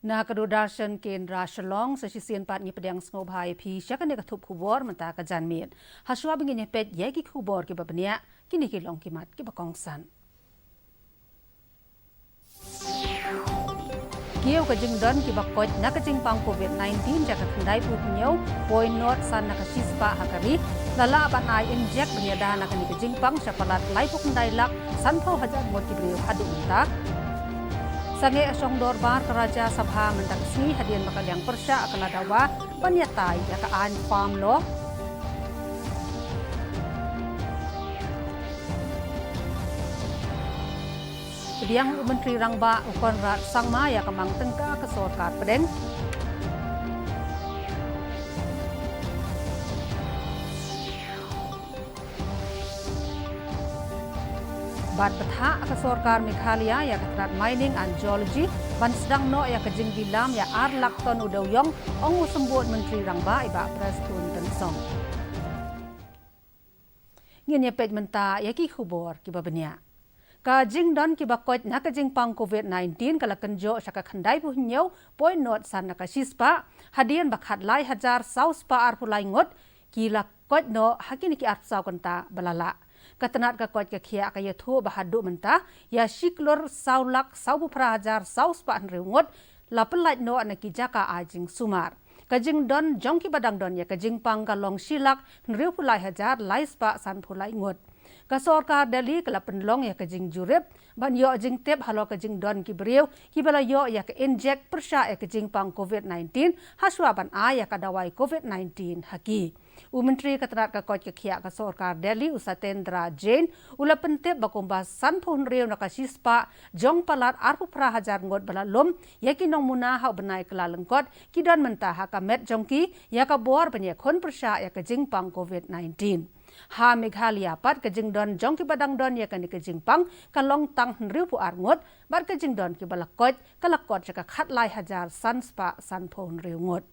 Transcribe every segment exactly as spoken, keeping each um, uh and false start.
Na ka Doordarshan Kendra Shillong, sa shisien pat ngi pdiang sngewbha ïa phi sha kane ka thup khubor mynta ka janmiet. Hashwa ba ngin ïa peit ïa ki khubor kiba bniah, kine ki long ki mat kiba kongsan. Kiew ka jingdon kiba koit na ka jingpang COVID nineteen jong ka khyndai phew hynñiew point nod san na ka shispah ha ka ri, la lah ban ai injek ban ïada na kane ka jingpang sha palat lai phew khyndai lak san phew hajar ngut ki briew haduh mynta. Sangeh shong dorbar ka Rajya Sabha mynta ka sngi hadien ba ka liang pyrshah ka la dawa ban ïatai ïa ka aiñ Farm Law. Pdiang u Myntri Rangbah u Conrad Sangma ïa ka mang tyngka ka sorkar pdeng. Bad bthah ka sorkar Meghalaya ïa ka tnat Mining and Geology ban sdang noh ïa ka jinglilam ïa ar lak ton u dewïong, ong u Symbud Myntri Rangbah i Bah Prestone Tynsong. Ngin ïa peit mynta ïa ki khubor kiba bniah. Ka jingdon kiba koit na ka jingpang COVID nineteen ka la kynjoh sha ka khyndai phew hynñiew point nod san na ka shispah, hadien ba khatlai hajar saw spah arphew lai ngut ki la koit noh ha kine ki arphew saw kynta ba la lah. Ka tnat ka koit ka khiah ka ïathuh ba haduh mynta ïa shi klur saw lak saw phew phra hajar saw spah hynriew ngut la pynlait noh na ki jaka ai jingsumar. Ka jingdon jong kiba dang don ïa ka jingpang ka long shi lak hynriew phew lai hajar lai spah san phew lai ngut. Ka sorkar Delhi ka la pynlong ïa ka jingjurip ban ïoh jingtip halor ka jingdon ki briew kiba la ïoh ïa ka injek pyrshah ïa ka jingpang COVID nineteen hashwa ban ai ïa ka dawai COVID nineteen ha ki. U Myntri ka tnat ka koit ka khiah ka sorkar Delhi u Satyendra Jain u la pyntip ba kumba san phew hynriew na ka shispah jong palat arphew phra hajar ngut ba la lum ïa ki nongmuna ha u bnai Kyllalyngkot ki don mynta ha ka met jong ki ïa ka bor ban ïakhun pyrshah ïa ka jingpang COVID nineteen. Ha Meghalaya pat ka jingdon jong kiba dang don ïa kane ka jingpang ka long tang hynriew phew ar ngut, bad ka jingdon kiba la koit ka la kot sha ka khatlai hajar san spah san phew hynriew ngut.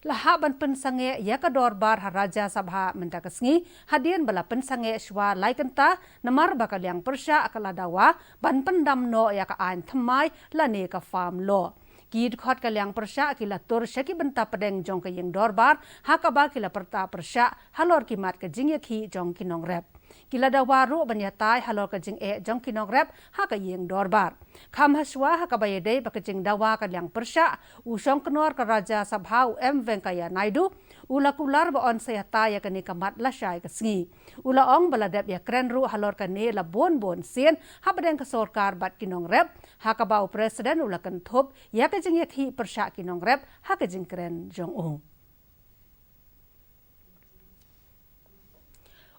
La hap ban pynsangeh ïa ka dorbar ha Rajya Sabha mynta ka sngi, hadien ba la pynsangeh shwa lai kynta, namar ba ka liang pyrshah ka la dawa ban pyndam noh ïa ka aiñ thymmai lane ka Farm Law. Ki dkhot ka liang pyrshah ki la tur sha ki bynta pdeng jong ka ïing dorbar, ha kaba ki la pyrta pyrshah halor ki mat ka jingïakhih jong ki nongrep. Ki la dawa ruh ban ïatai halor ka jingeh jong ki nongrep ha ka ïing dorbar. Kham hashwa ha kaba ïadei bad ka jingdawa ka liang pyrshah, u shongknor ka Rajya Sabha u M Venkaiah Naidu u la kular ba yn sa ïatai ïa kane ka mat lashai ka sngi. U la ong ba la dep ïakren ruh halor kane la bun bun sien hapdeng ka sorkar bad ki nongrep, ha kaba u President u la kynthup ïa ka jingïakhih pyrshah ki nongrep ha ka jingkren jong u.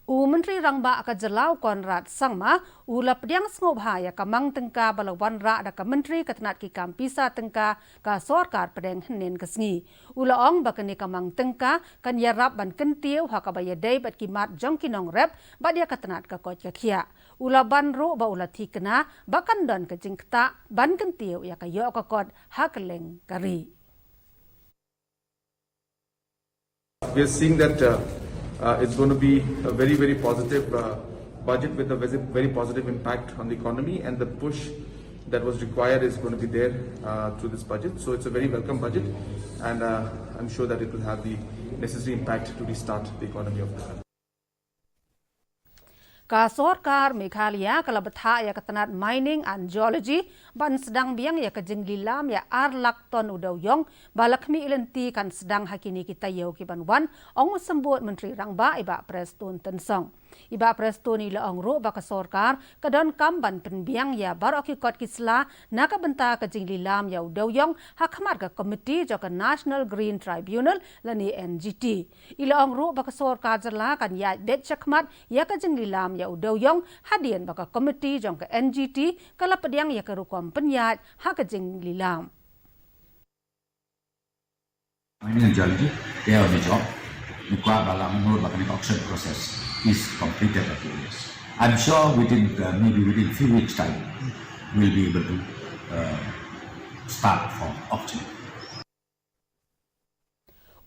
U Myntri Rangbah ka jylla u Conrad Sangma u la pdiang sngewbha ïa ka mang tyngka ba la wanrah da ka Myntri ka tnat ki kam pisa tyngka ka sorkar pdeng hynnin ka sngi. U la ong ba kane ka mang tyngka kan ïarap ban kyntiew ha kaba ïadei bad ki mat jong ki nongrep bad ïa ka tnat ka koit ka khiah. U la ban ruh ba u la thikna ba kan don ka jingktah ban kyntiew ïa ka ïoh ka kot ha kylleng ka ri. We are seeing that uh, uh, it's going to be a very, very positive uh, budget with a very, very positive impact on the economy, and the push that was required is going to be there uh, through this budget. So it's a very welcome budget, and uh, I'm sure that it will have the necessary impact to restart the economy of the country. Ka sorkar Meghalaya ka la bthah ïa ka tnat Mining and Geology ban sdang biang ïa ka jinglilam ïa ar lak ton u dewïong ba la khmih lynti kan sdang ha kine ki taïew ki ban wan, ong u Symbud Myntri Rangbah i Bah Prestone Tynsong. I Bah Prestone i la ong ruh ba ka sorkar ka donkam ban pynbiang ïa baroh ki kot ki sla na ka bynta ka jinglilam ïa u dewïong ha khmat ka komiti jong ka National Green Tribunal lane N G T. I la ong ruh ba ka sorkar jylla kan ïaid beit shakhmat ïa ka jinglilam ïa u dewïong hadien ba ka komiti jong ka N G T ka la pdiang ïa ka rukom pynïaid ha ka jinglilam. Mining and Geology, they are on the job. Ni kwah ba la mynnud ba kane ka auction process is completed at the earliest. I'm sure within uh, maybe within few weeks time we'll be able to uh, start for auction.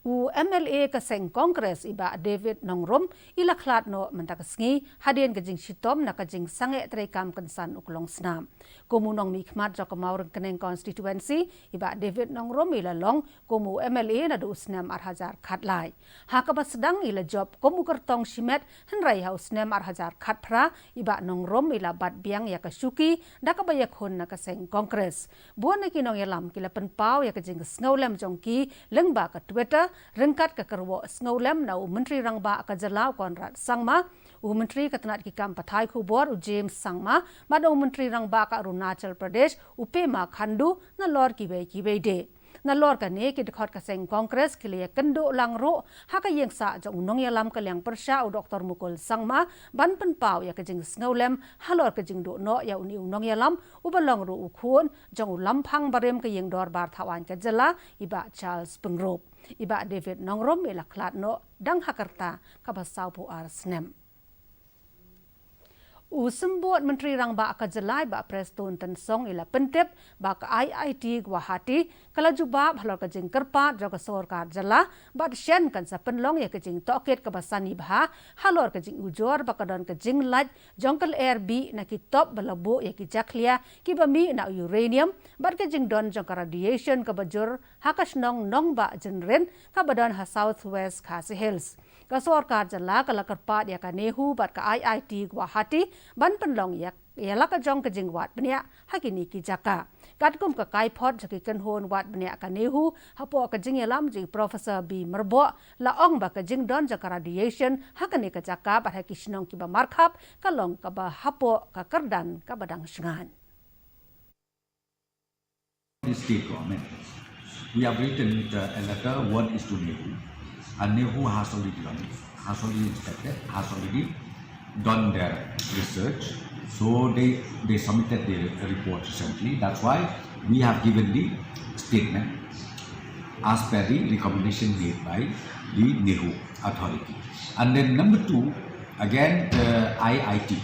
U M L A ka seng Congress i Bah David Nongrum i la khlad noh mynta ka sngi hadien ka jingshitom na ka jingsangeh treikam kynsan u klong snam. Kum u nongmihkhmat jong ka Mawryngkneng constituency, i Bah David Nongrum i la long kum u M L A naduh u snem ar hajar khatlai. Ha kaba sdang i la jop kum u kyrtong shimet, hynrei ha u snem ar hajar khatphra i Bah Nongrum i la bat biang ïa ka shuki da kaba ïakhun na ka seng Congress. Bun na ki nongïalam ki la pynpaw ïa ka jingsngewlem jong ki lyngba ka Twitter, ryngkat ka kyrwoh sngewlem na u Myntri Rangbah ka jylla u Conrad Sangma, u Myntri ka tnat ki kam pathai khubor u James Sangma, bad u Myntri Rangbah ka Arunachal Pradesh u Pema Khandu, nalor kiwei kiwei de. Nalor kane ki dkhot ka seng Congress ki la ïakynduh lang ruh ha ka ïing sah jong u nongïalam ka liang pyrshah u Doktor Mukul Sangma ban pynpaw ïa ka jingsngewlem halor ka jingduh noh ïa une u nongïalam uba long ruh u khun jong u lamphang barim ka ïing dorbar thaw aiñ ka jylla i Bah Charles Pyngrope. I Bah David Nongrum i la khlad noh dang ha ka rta kaba sawphew ar snem. U Symbud Myntri Rangbah ka jylla i Bah Prestone Tynsong i la pyntip ba ka I I T Guwahati ka la jubab halor ka jingkyrpad jong ka sorkar jylla bad shen kan sa pynlong ïa ka jingtohkit kaba sani bha halor ka jingujor ba ka don ka jinglait jong ka lyer bih na ki top ba la buh ïa ki jakhlia kiba mih na u uranium bad ka jingdon jong ka radiation kaba jur ha ka shnong Nongbah Jynrin kaba don ha South West Khasi Hills. Ka sorkar jylla ka la kyrpad ïa ka NEHU bad ka I I T Guwahati ban pynlong ïa, ïa la ka jong ka jingwad bniah ha kine ki jaka. Katkum ka kaiphod jong ki kynhun wad bniah ka NEHU, hapoh ka jingïalam jong i Professor B Myrboh, la ong ba ka jingdon jong ka radiation ha kane ka jaka bad ha ki shnong kiba markhap ka long kaba hapoh ka kyrdan kaba dang shngaiñ. The state government. We have written uh, a letter, one is to NEHU, and NEHU has already done it, has already inspected, has already done their research. So they, they submitted the report recently. That's why we have given the statement as per the recommendation made by the NEHU authority. And then number two, again, uh, I I T.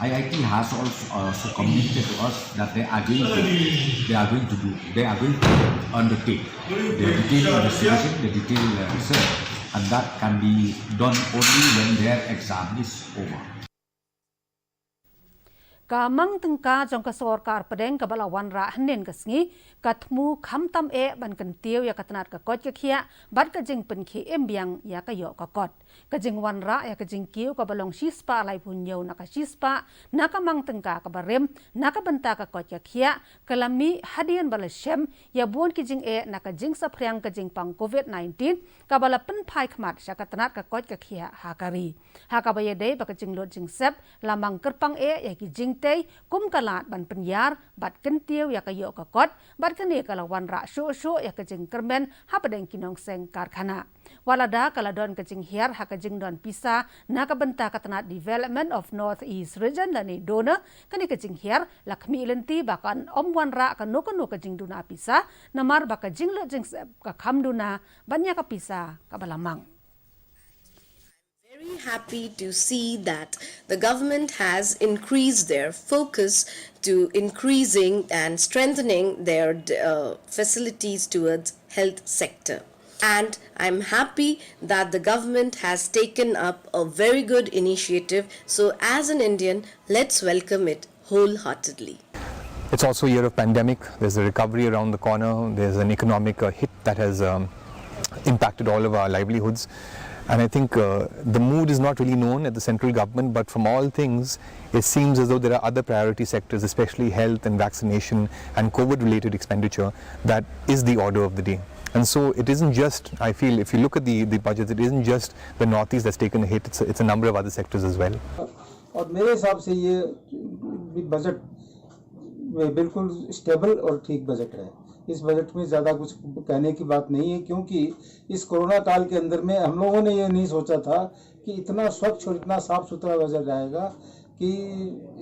I I T has also, also communicated to us that they are going to, they are going to do, they are going to undertake the detailed investigation, the detailed uh, research, and that can be done only when their exam is over. Ka mang tyngka jong ka sorkar pdeng kaba la wanrah hynnin ka sngi, ka thmu khamtam eh ban kyntiew ïa ka tnat ka koit ka khiah bad ka jingpynkhie im biang ïa ka ïoh ka kot. Ka jingwanrah ïa ka jingkiew kaba long shispah laiphew hynñiew na ka shispah na ka mang tyngka kaba rim na ka bynta ka koit ka khiah, ka la mih hadien ba la shem ïa bun ki jingeh na ka jingsaphriang ka jingpang COVID nineteen kaba la pynphai khmat sha ka tnat ka koit ka khiah ha ka ri. Ha kaba ïadei bad ka jinglut jingsep, la mang kyrpang eh ïa ki jingtei kum ka lad ban pynïar bad kyntiew ïa ka ïoh ka kot, bad kane ka la wanrah shuh shuh ïa ka jingkyrmen hapdeng ki nongseng karkhana. Wat lada ka la don ka jinghiar ha ka jingdon pisa na ka bynta ka tnat Development of North East Region lane DoNER, kane ka jinghiar la khmih lynti ba kan ym wanrah kano kano ka jingduna pisa, namar ba ka jinglut jingsep ka kham duna ban ïa ka pisa kaba la mang. Very happy to see that the government has increased their focus to increasing and strengthening their uh, facilities towards health sector. And I'm happy that the government has taken up a very good initiative. So as an Indian, let's welcome it wholeheartedly. It's also a year of pandemic. There's a recovery around the corner. There's an economic uh, hit that has um, impacted all of our livelihoods. And I think uh, the mood is not really known at the central government, but from all things, it seems as though there are other priority sectors, especially health and vaccination and COVID related expenditure, that is the order of the day. And so it isn't just, I feel, if you look at the, the budget, it isn't just the Northeast that's taken a hit, it's a, it's a number of other sectors as well. और मेरे हिसाब से ये बजट बिल्कुल स्टेबल और ठीक बजट है। इस बजट में ज़्यादा कुछ कहने की बात नहीं है, क्योंकि इस कोरोना काल के अंदर में हम लोगों ने ये नहीं सोचा था कि इतना स्वच्छ और इतना साफ सुथरा बजट आएगा कि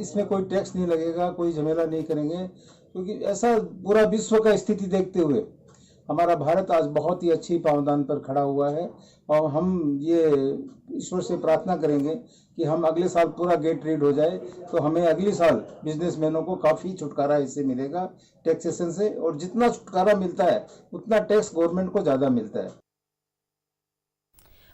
इसमें कोई टैक्स नहीं लगेगा, कोई झमेला नहीं करेंगे, क्योंकि ऐसा पूरा विश्व का स्थिति देखते हुए हमारा भारत आज बहुत ही अच्छी पावदान पर खड़ा हुआ है। और हम ये ईश्वर से प्रार्थना करेंगे कि हम अगले साल पूरा गेट रीड हो जाए, तो हमें अगले साल बिजनेसमैनों को काफ़ी छुटकारा इससे मिलेगा टैक्सेशन से, और जितना छुटकारा मिलता है उतना टैक्स गवर्नमेंट को ज़्यादा मिलता है।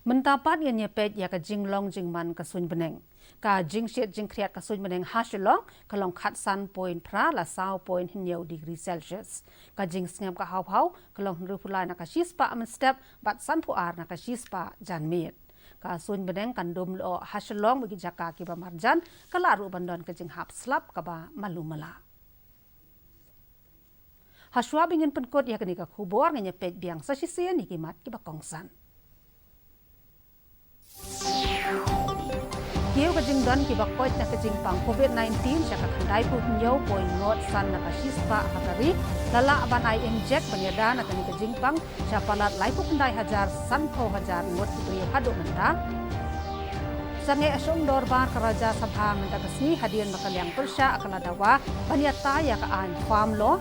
Mynta pat ngin ïa peit ïa ka jinglong jingman ka suiñ bneng. Ka jingshit jingkhriat ka suiñ bneng ha Shillong ka long khatsan point phra la saw point hynñiew degree Celsius. Ka jingsngem ka hawhaw ka long hynriewphew lai na ka shispah mynstep bad sanphew ar na ka shispah janmiet. Ka suiñ bneng kan dum lyoh ha Shillong bad ki jaka kiba marjan, ka lah ruh ban don ka jinghap slap kaba malu mala. Hashwa ba ngin pynkut ïa kane ka khubor, ngin ïa peit biang sa shisien ïa ki mat kiba kongsan. Kiew ka jingdon kiba koit na ka jingpang covid nineteen sha ka khyndaiphew hynñiew point nod san na ka shispah ha ka ri, la lah ban ai injek ban ïada na kane ka jingpang sha palat laiphew khyndai hajar sanphew hajar ngut ki briew haduh mynta. Sangeh shong dorbar ka Rajya Sabha mynta ka sngi hadien ba ka liang pyrshah ka la dawa ban ïatai ïa ka aiñ Farm Law.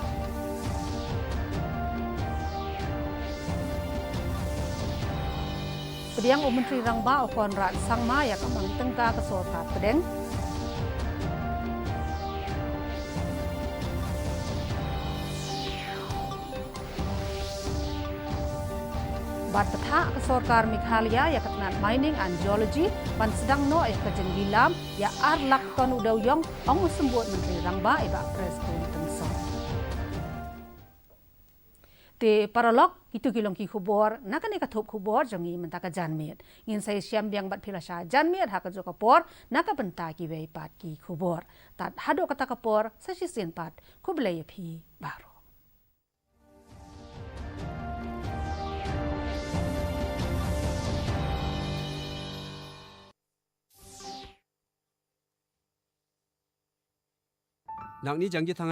Pdiang u Myntri Rangbah u Conrad Sangma ïa ka mang tyngka ka sorkar pdeng. Bad bthah ka sorkar Meghalaya ïa ka tnat Mining and Geology ban sdang noh ïa ka jinglilam ïa ar lak ton u dewïong, ong u symbud Myntri Rangbah i Bah Prestone Tynsong. Te paralok, kito ki long ki khubor na kane ka thup khubor jong ngi mynta ka janmiet. Ngin sa ïashem biang bad phi lashai janmiet ha kajuh ka por na ka bynta kiwei pat ki khubor. Tad haduh kata ka por, sa shisien pat, khublei ïa phi baroh. Nangni jang ji thang